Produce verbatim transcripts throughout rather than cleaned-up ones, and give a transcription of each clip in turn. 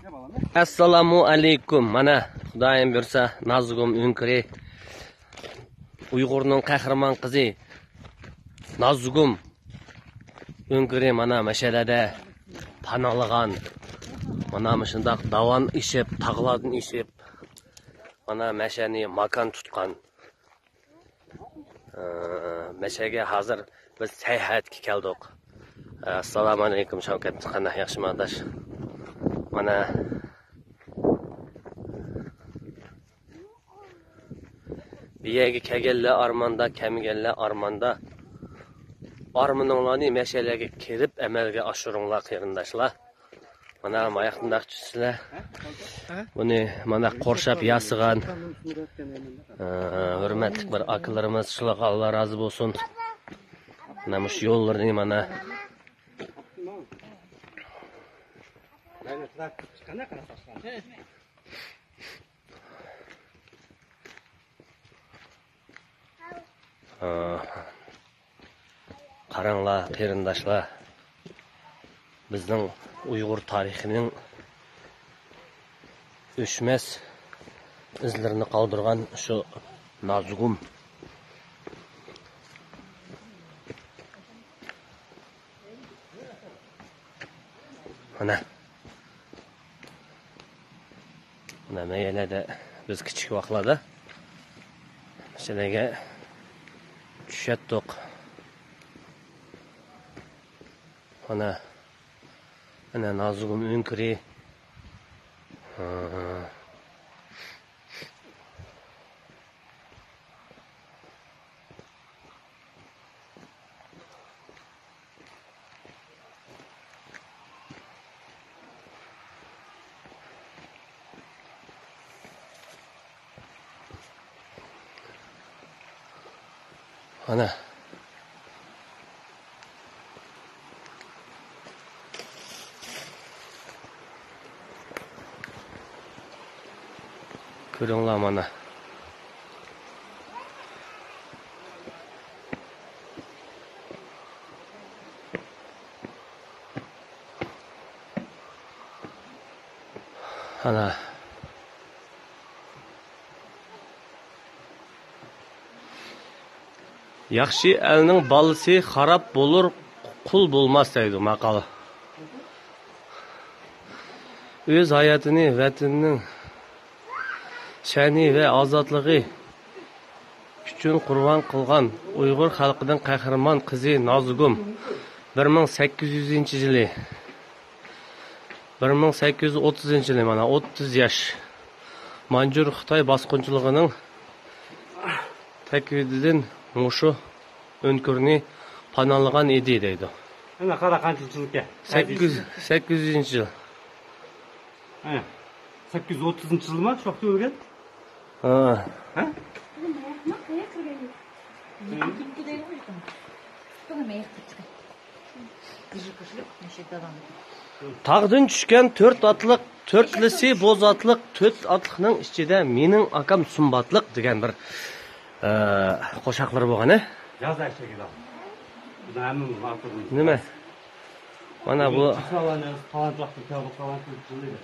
ئەسسالامۇ ئەلەيكۇم. مانا، خۇدايىم بۇيرۇسا، نازۇگۇم ئۆڭكۈرى، ئۇيغۇرنىڭ قەھرىمان قىزى نازۇگۇم ئۆڭكۈرى مانا مەشەلەردە پاناھلىغان. مانا مۇشۇنداق داۋان ئېشىپ، تاغلاردىن ئېشىپ، مانا مەشەنى ماكان تۇتقان. ئە، مەشەگە ھازىر بىز ساياھەتكە كەلدۇق. ئەسسالامۇ ئەلەيكۇم، شەۋكەت، قانداق، ياخشىمۇ ئاداش؟ مانا، بۇ يەرگە كەلگەنلەر ئارماندا، كەلمىگەنلەر ئارماندا. ئارمىنىڭلارنى مەشەلەرگە كىرىپ ئەمەلگە ئاشۇرۇڭلار، قېرىنداشلار. مانا ماياقتىن چۈشسىلەر. بۇنى مانا قورشاپ ياسىغان، ئە، ھۆرمەتلىك بىر ئاكىلىرىمىز، شۇلارغا ئاللا رازى بولسۇن. مانا مۇشۇ يوللىرىنى مانا. ئە، قاراڭلار، قېرىنداشلار، بىزنىڭ ئۇيغۇر تارىخىنىڭ ئۆچمەس ئىزلىرىنى قالدۇرغان شۇ نازۇگۇم. مانا. مانا مەيەلەردە بىز كىچىك ۋاقىتلاردا مەشەلەرگە چۈشەتتۇق. مانا، مانا نازۇگۇم ئۆڭكۈرى. ھا. مانا. كۆرۈڭلار مانا. ئانا. ياخشى ئەلنىڭ بالىسى خاراب بولۇر، قۇل بولماس دەيدۇ ماقال. ئۆز ھاياتىنى ۋەتىنىنىڭ شەنى ۋە ئازادلىقى ئۈچۈن قۇربان قىلغان ئۇيغۇر خەلقىنىڭ قەھرىمان قىزى نازۇگۇم، بىر مىڭ سەككىز يۈزىنچى يىلى، بىر مىڭ سەككىز يۈز ئوتتۇزىنچى يىلى، مانا، ئوتتۇز ياش، مانجۇر خىتاي باسقۇنچىلىقىنىڭ تەھدىتىدىن مۇشۇ ئۆڭكۈرنى پاناھلىغان ئىدى دەيدۇ. مانا قارا، قانچىنچى يىلكەن؟ سەككىز، سەككىز يۈزىنچى يىل. ھە. سەككىز يۈز ئوتتۇزىنچى يىلما شۇ ۋاقىتتا ئۆلگەن؟ ھە. ھە؟ تاغدىن چۈشكەن تۆت ئاتلىق، تۆتلىسى بوز ئاتلىق، تۆت ئاتلىقنىڭ ئىچىدە مېنىڭ ئاكام سۇمباتلىق دېگەن بىر، ئە، قوشاقلىرى بولغان، ھە؟ ياز ئەشەگىدە. بۇ ھەممىمىز ئاتلىق. نېمە؟ مانا بۇ. تالانت ۋاقتى، تالانت ۋاقتى.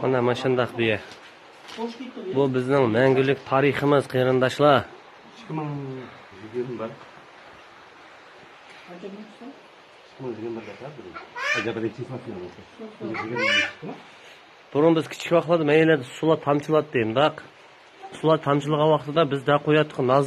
مانا ماشۇنداق بىيە. بۇ بىزنىڭ مەڭگۈلۈك تارىخىمىز، قېرىنداشلار. ئىككى مىڭ يىگىرمە بىر. ئىككى مىڭ يىگىرمە بىر دەپ بىر. ئەجەب بىر چىقماس يەنى. بۇرۇن بىز كىچىك ۋاقىتلاردا مەيلەردە سۇلار تامچىلاتتى، مۇنداق. سۇلار تامچىلىغان ۋاقتىدا بىز دە قوياتتۇق ناز